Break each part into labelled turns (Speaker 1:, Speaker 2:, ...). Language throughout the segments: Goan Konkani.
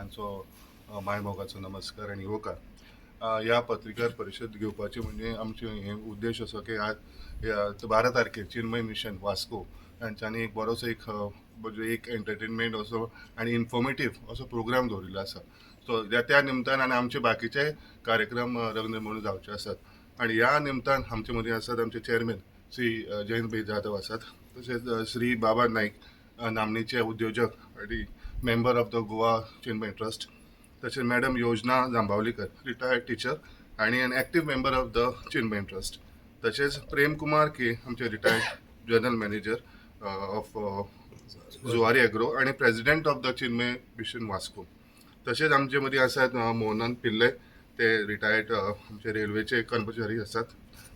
Speaker 1: सगळ्यांचो मायमोगाचो नमस्कार आनी येवकार. ह्या पत्रिकार परिशद घेवपाचे म्हणजे आमचे हे उद्देश असो की आज ह्या 12 तारखेर चिन्मय मिशन वास्को हांच्यांनी एक बरोसो एक एक एंटरटेनमेंट असो आनी इन्फॉर्मेटीव असो प्रोग्राम दवरिल्लो आसा. सो त्या निमतान आनी आमचे बाकीचे कार्यक्रम रवींद्र भवन जावचे आसात आनी ह्या निमतान आमचे मदीं आसात आमचे चेअरमॅन श्री जयंत भाई जाधव आसात, तशेंच श्री बाबा नाईक, नामनेचे उद्योजक आनी member of the Goa Chinmaya Trust, तशेंच मॅडम योजना जांबावलीकर, रिटायर्ड टिचर आनी an active member of the Chinmaya Trust, तशेंच प्रेम कुमार के, आमचे retired general manager of Zuari Agro आनी president of the Chinmaya Mission Vasco, तशेंच आमचे मदीं आसात मोहनन पिल्ले, ते रिटायर्ड आमचे रेल्वेचे कर्मचारी आसात.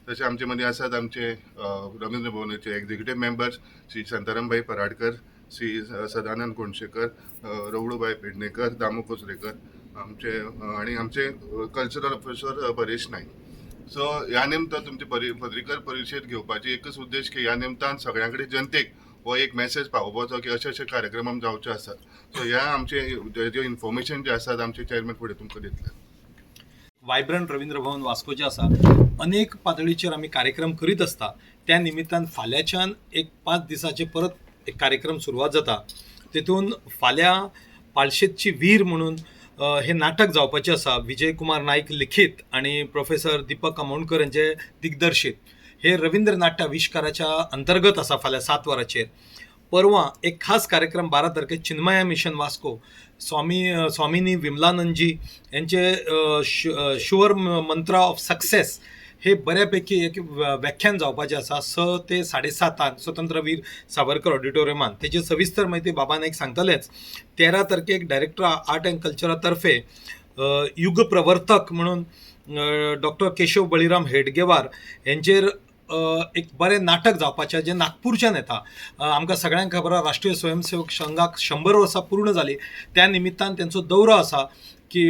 Speaker 1: तशें आमचे मदीं आसात आमचे रवींद्र भवनाचे एक्झिक्युटीव मेंबर्स श्री शांतारामभाई पराडकर, श्री सदानंद कोणशेकर, रवळूबाई पेडणेकर, दामू कोचरेकर आमचे आनी आमचे cultural officer Paresh Naik. So ह्या निमतान तुमची पत्रिकार परिशद घेवपाची एकच उद्देश की ह्या निमतान सगळ्यां कडेन, जनतेक हो एक मॅसेज पावोवपाचो की अशे अशे कार्यक्रम जावचे आसात. सो ह्या आमचे जे इन्फॉर्मेशन जे आसात, आमचे चेअरमॅन फुडें तुमकां दितले.
Speaker 2: वायब्रंट रवींद्र भवन वास्को जे आसा, अनेक पातळीचेर आमी कार्यक्रम करीत आसता. त्या निमित्तान फाल्यांच्यान एक 5 दिसाचे परत एक कार्यक्रम सुरवात जाता. तेतून फाल्यां पालशेतची वीर म्हणून हें नाटक जावपाचें आसा, विजय कुमार नायक लिखीत आनी प्रोफेसर दीपक आमोणकर हेंचे दिग्दर्शीत. हे रवींद्र नाट्य आविश्काराच्या अंतर्गत आसा, फाल्यां 7 वरांचेर. परवां एक खास कार्यक्रम, 12 तारखेर, चिन्मया मिशन वास्को, स्वामिनी विमलानंदजी यांचे शुअर मंत्रा ऑफ सक्सेस हे बऱ्यापैकी एक व्याख्यान जावपाचें आसा, 6 ते 7:30 स्वतंत्र वीर सावरकर ऑडिटोरियमान. तेजी सविस्तर म्हायती बाबा नाईक सांगतलेच. 13 तारखेक डायरेक्टर आर्ट अँड कल्चरा तर्फे युग प्रवर्तक म्हणून डॉक्टर केशव बळीराम हेडगेवार हेंचेर एक बरें नाटक जावपाचें, जें नागपूरच्यान येता. आमकां सगळ्यांक खबर आहा, राष्ट्रीय स्वयंसेवक संघाक 100 वर्सां पूर्ण जालीं. त्या निमित्तान तेंचो दौरो आसा की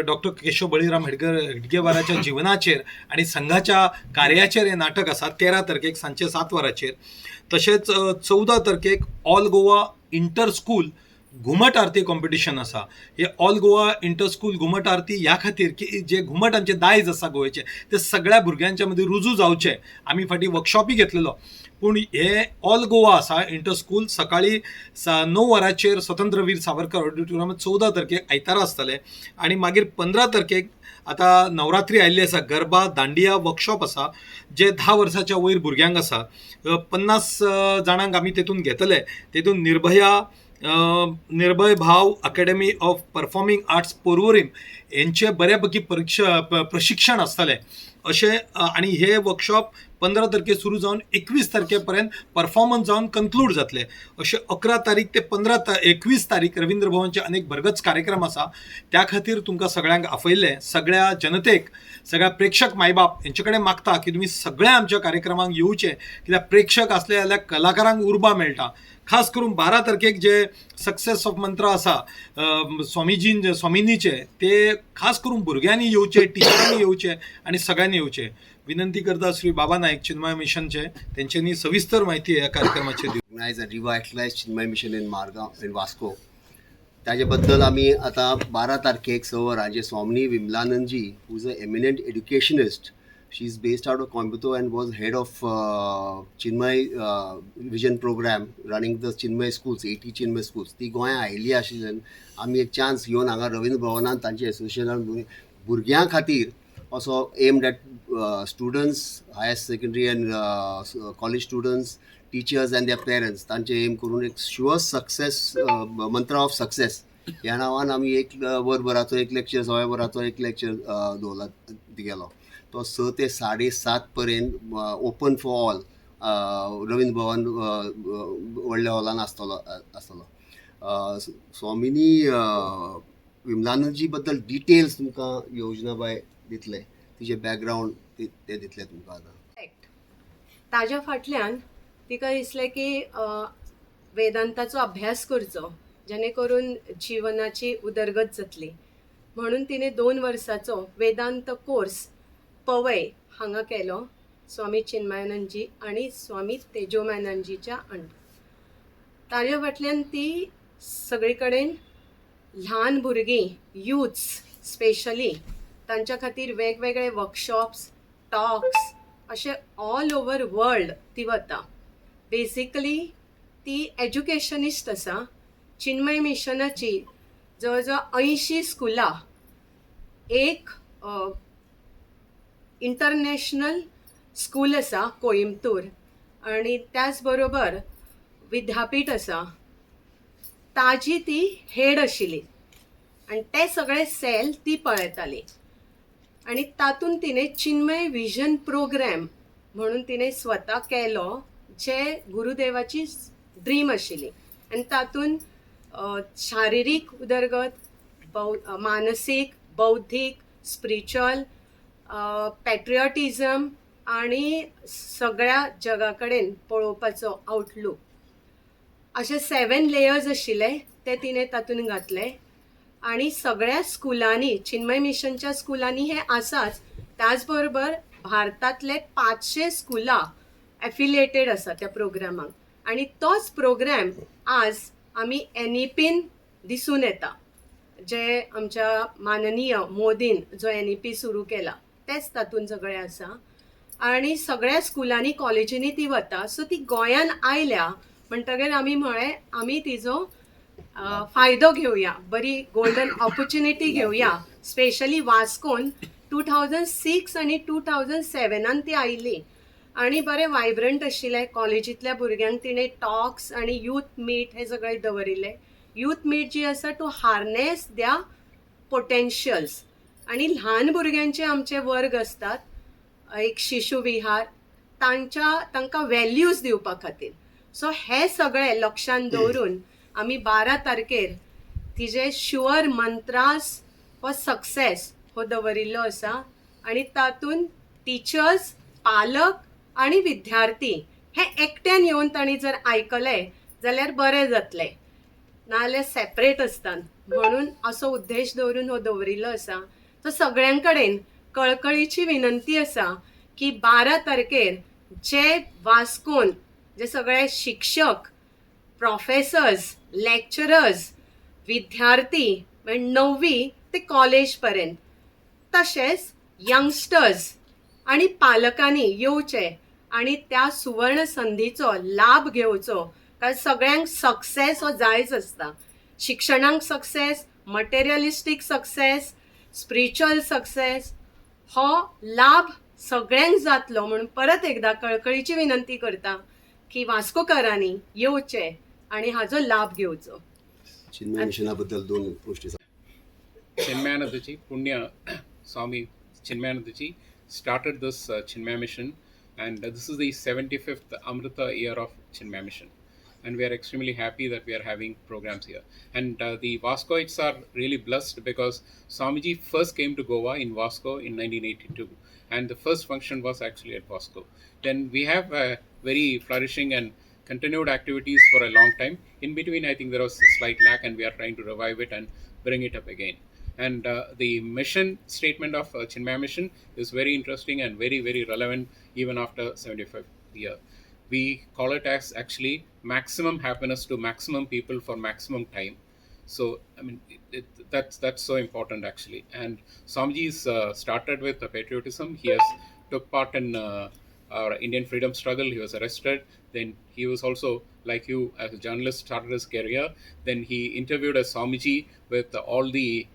Speaker 2: डॉक्टर केशव बळीराम हेडगेवाराच्या जिवनाचेर आनी संघाच्या कार्याचेर हें नाटक आसा, 13 तारखेक सांजचे 7 वरांचेर. तशेंच 14 तारखेक ऑल गोवा इंटर स्कूल घुमट आरती कॉम्पिटिशन आसा. हे ऑल गोवा इंटर स्कूल घुमट आरती ह्या खातीर की जे घुमट आमचें दायज आसा गोंयचें, तें सगळ्या भुरग्यांच्या मदीं रुजू जावचें. आमी फाटीं वर्कशॉपय घेतलेलो, पूण हे ऑल गोवा आसा इंटर स्कूल, सकाळी 9 वरांचेर स्वतंत्र वीर सावरकर ऑडिटोरियमात 14 तारखेक आयतारा आसतलें. आनी मागीर 15 तारखेक आतां नवरात्री आयिल्ली आसा, गरबा दांडिया वर्कशॉप आसा, जे 10 वर्साच्या वयर भुरग्यांक आसा. 50 जाणांक आमी तेतून घेतले. तेतून निर्भय भाव academy of performing arts Porvorim हेंचे बऱ्यापैकी परीक्षा प्रशिक्षण आसतलें अशें. आनी हे वर्कशॉप 15 तारखेर सुरू जावन 21 तारखे पर्यंत परफॉर्मन्स जावन कन्क्लूड जातले. अशें 11 तारीख ते 15 21 तारीख रवींद्र भवनचे अनेक भरगच कार्यक्रम आसा. त्या खातीर तुमकां सगळ्यांक आपयल्लें. सगळ्या जनतेक, सगळ्या प्रेक्षक मायबाप हेंचे कडेन मागता की तुमी सगळ्या आमच्या कार्यक्रमांक येवचे, कित्याक प्रेक्षक आसले जाल्यार कलाकारांक उर्बा मेळटा. खास करून 12 तारखेक जे सक्सेस ऑफ मंत्र आसा स्वामीजीन स्वामिनीचे, ते खास करून भुरग्यांनी येवचे, टिचरांनी येवचे आनी सगळ्यांनी येवचे. विनंती करता श्री बाबा नाईक, चिन्मय मिशनचे, तेंच्यांनी सविस्तर म्हायती ह्या कार्यक्रमाचेर दिवची.
Speaker 3: Organize and revitalize Chinmaya Mission in Margao, in Vasco. ताजे बद्दल आमी आतां 12 तारखेक 6 वरांचेर स्वामी विमलानंदजी, who is a eminent educationist, she is based out of Coimbatore and was head of Chinmaya Vision program, running the Chinmaya schools, 80 Chinmaya schools. ती गोंया आयिल्ली आशिल्ल्यान आमी एक चान्स घेवन हांगा रवींद्र भवनान तांचे एसोसिएशनान भुरग्यां खातीर असो aimed at students, higher secondary and college students, teachers and their parents, तांचे एम करून एक sure success mantra of success ह्या नांवान आमी एक वरभराचो एक लेक्चर, सव्या वराचो एक लेक्चर दवरला तिगेलो. तो 6 ते 7:30 पर्यंत ओपन फॉर ऑल रवींद्र भवन व्हडल्या हॉलान आसतलो. स्वामिनी विमलानंदजी बद्दल डिटेल्स तुमकां योजनाबाय दितले, तिचे बॅकग्रावंड ते दितले तुमकां आतां.
Speaker 4: एक्ट ताज्या फाटल्यान तिका दिसलें की वेदांताचो अभ्यास करचो, जेणे करून जिवनाची उदरगत जातली म्हणून. तिणें 2 वर्साचो वेदांत कोर्स पवय हांगा केलो, स्वामी चिन्मयानंदजी आनी स्वामी तेजोमयानंदजीच्या अंडर. ताज्या फाटल्यान ती सगळी कडेन ल्हान भुरगीं, युथ्स स्पेशली, तांच्या खातीर वेगवेगळे वर्कशॉप्स, टॉक्स अशे ऑल ओवर वर्ल्ड ती वता. बेसिकली ती एज्युकेशनिस्ट आसा. चिन्मय मिशनाची जवळ जवळ 80 स्कुलां, एक इंटरनॅशनल स्कूल आसा कोइमतूर आनी त्याच बरोबर विद्यापीठ आसा, ताजी ती हेड आशिल्ली आनी ते सगळे सेल ती पळयताली. आनी तातूंत तिणें चिन्मय विजन प्रोग्राम म्हणून तिणें स्वता केलो, जे गुरुदेवाची ड्रीम आशिल्ली. आनी तातूंत शारिरीक उदरगत, मानसीक, बौद्धीक, स्पिरिच्युअल, पॅट्रियोटिजम आनी सगळ्या जगा कडेन पळोवपाचो आउटलूक, अशे सेवन लेयर्स आशिल्ले ते तिणें तातूंत घातले. आनी सगळ्या स्कुलांनी, चिन्मय मिशनच्या स्कुलांनी हे आसाच, त्याच बरोबर भारतांतले 500 स्कुलां एफिलिएटेड आसा त्या प्रोग्रामाक. आनी तोच प्रोग्राम आज आमी एनईपीन दिसून येता, जे आमच्या माननीय मोदीन जो एनईपी सुरू केला तेच तातूंत सगळें आसा. आनी सगळ्या स्कुलांनी, कॉलेजींनी ती वता. सो ती गोंयान आयल्या म्हणटगीर आमी म्हळें, आमी तिजो फायदो घेवया, बरी गोल्डन ऑपॉर्च्युनिटी घेवया. स्पेशली वास्कोन 2006 आनी 2007 ती आयिल्ली आनी बरें वायब्रंट आशिल्लें. कॉलेजींतल्या भुरग्यांक तिणें टॉक्स आनी यूथ मीट हे सगळें दवरिल्लें. यूथ मीट जी आसा, टू हार्नेस द्या पोटेन्शियल्स. आनी ल्हान भुरग्यांचे आमचे वर्ग आसतात, एक शिशु विहार, तांच्या तांकां व्हॅल्यूज दिवपा खातीर. सो हे सगळें लक्षांत दवरून आमी 12 तारखेर तिजे शुअर मंत्रास फॉर सक्सेस हो दवरिल्लो आसा. आनी तातूंत टिचर्स, पालक आनी विद्यार्थी हे एकट्यान येवन तांणी जर आयकलें जाल्यार बरें जातलें, नाजाल्यार सेपरेट आसतात. म्हणून असो उद्देश दवरून हो दवरिल्लो आसा. सो सगळ्यां कडेन कळकळीची विनंती आसा की 12 तारखेर जे वास्कोन जे सगळे शिक्षक, प्रोफेसर्स, लेक्चरर्स, विद्यार्थी, म्हणजे णव्वी ते कॉलेज पर्यंत, तशेंच यंगस्टर्स आनी पालकांनी येवचे आनी त्या सुवर्ण संदीचो लाभ घेवचो. कारण सगळ्यांक सक्सेस हो जायच आसता. शिक्षणाक success, materialistic success, spiritual success, हो लाभ सगळ्यांक जातलो. म्हणून परत एकदा कळकळीची विनंती करता की वास्कोकारांनी येवचे आनी हाजो लाभ घेवचो.
Speaker 3: चिन्मय मिशना बद्दल दोन गोष्टी सांग.
Speaker 5: Chinmayanandaji, Punya Swami Chinmayanandaji started this Chinmaya Mission, and this is the 75th Amrita year of Chinmaya Mission. And we are extremely happy that we are having programs here. And the Vascoites are really blessed because Swamiji first came to Goa in Vasco in 1982, and the first function was actually at Vasco. Then we have very flourishing and continued activities for a long time. In between, I think there was a slight lack, and we are trying to revive it and bring it up again. And the mission statement of Chinmaya Mission is very interesting and very, very relevant even after 75th year. We call it as actually maximum happiness to maximum people for maximum time. So, I mean, that's so important actually. And Swamiji's started with the patriotism. He has took part in our Indian freedom struggle. He was arrested. Then he was also, like you, as a journalist, started his career. Then he interviewed a Swamiji with all the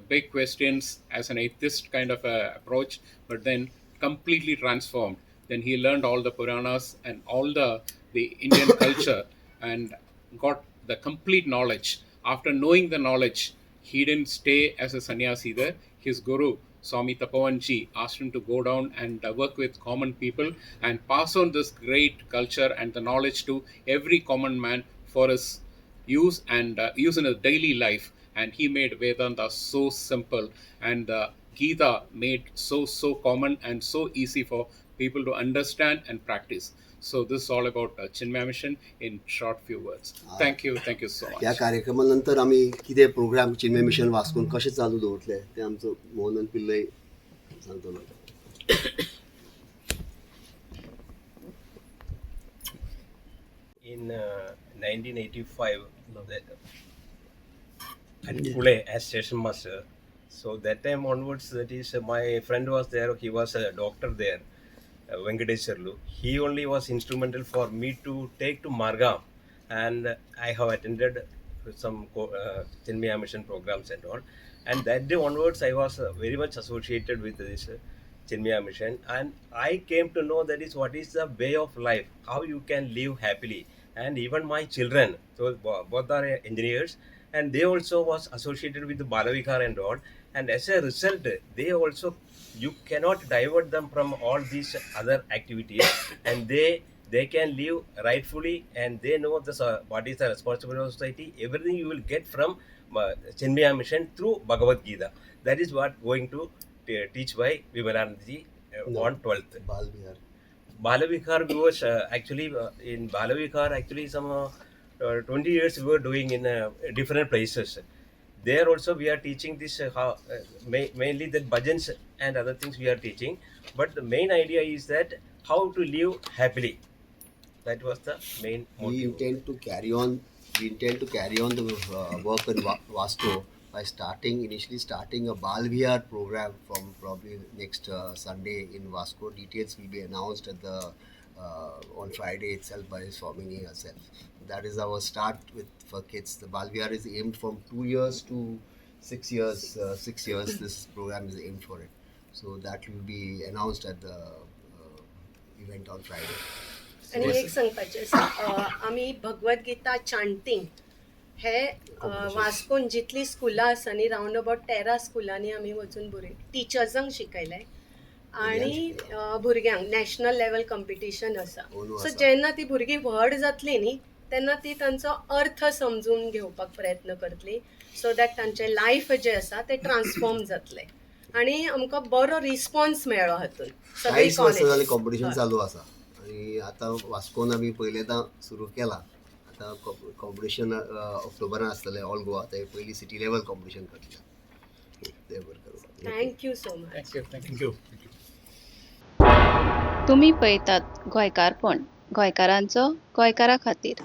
Speaker 5: big questions as an atheist kind of a approach, but then completely transformed. Then he learned all the Puranas and all the Indian culture and got the complete knowledge. After knowing the knowledge, he didn't stay as a sannyasi there. His guru, Swami Tapovanji, asked him to go down and work with common people and pass on this great culture and the knowledge to every common man for his use and use in his daily life. And he made Vedanta so simple and Gita made so common and so easy for people to understand and practice. So this is all about Chinmaya Mission in short few words. Thank you so
Speaker 3: ह्या
Speaker 5: much.
Speaker 3: कार्यक्रमा नंतर आमी कितें प्रोग्राम चिन्मय मिशन वास्कोन कशें चालू दवरतले ते आमचो मोहनन पिल्लय सांगतलो.
Speaker 6: In 1985, at Pune as station master. So that time onwards, that is, my friend was there. He was a doctor there, Venkateswarlu. He only was instrumental for me to take to Margao, and I have attended some Chinmaya Mission programs and all. And that day onwards, I was very much associated with this Chinmaya Mission, and I came to know that is what is the way of life, how you can live happily. And even my children, so both are engineers, and they also was associated with the Balavikar and all. And as a result, they also, you cannot divert them from all these other activities, and they can live rightfully, and they know the what is the responsibility of society. Everything you will get from Chinmaya Mission through Bhagavad Gita. That is what going to teach by Vimalanandaji
Speaker 3: No.
Speaker 6: on 12th.
Speaker 3: Bal Vihar.
Speaker 6: Balavikar, we was actually in Balavikar, actually some 20 years we were doing in different places. There also we are teaching this how, mainly the bhajans and other things we are teaching. But the main idea is that how to live happily. That was the main
Speaker 3: We
Speaker 6: motive.
Speaker 3: intend to carry on. We intend to carry on the work in Vasco by starting initially starting a Bal Vihar program from probably next Sunday in Vasco. Details will be announced at the on Friday itself by Swamini herself. That is our start with for kids. The Bal Vihar is aimed from 2 years to 6 years. 6 years. This program is aimed for it. So that will be announced at the event on Friday.
Speaker 4: आनी एक सांगपाचें आसा, आमी भगवत गीता चांटींग हे वास्कोन जितली स्कुलां आसा न्ही, रावंड अबावट 13 स्कुलांनी आमी वचून भुरगे टिचर्सांक शिकयलें आनी भुरग्यांक नॅशनल लेवल कॉम्पिटिशन आसा.
Speaker 3: अंदू
Speaker 4: सो
Speaker 3: आसा.
Speaker 4: जेन्ना ती भुरगीं व्हड जातली न्ही, तेन्ना ती तांचो अर्थ समजून घेवपाक प्रयत्न करतली, सो that तांचें लायफ जें आसा तें ट्रान्सफॉर्म जातलें. आनी आमकां बरो रिस्पॉन्स मेळ्ळो हातून. सगळी
Speaker 3: 40 वर्सां जाली
Speaker 4: कॉलेजीस.
Speaker 3: कॉम्पिटिशन चालू आसा आनी आतां वास्कोन आमी पयलेंदा सुरू केलां. आतां कॉम्पिटिशन ऑक्टोबरान आसतलें ऑल गोवा. ते पयली सिटी लेवल कॉम्पिटिशन करतले. देव बरें करूं.
Speaker 4: Thank you so much.
Speaker 5: Thank you. Thank you.
Speaker 2: Thank you.
Speaker 7: तुमी पळयतात गोंयकारपण, गोंयकारांचो गोंयकारा खातीर.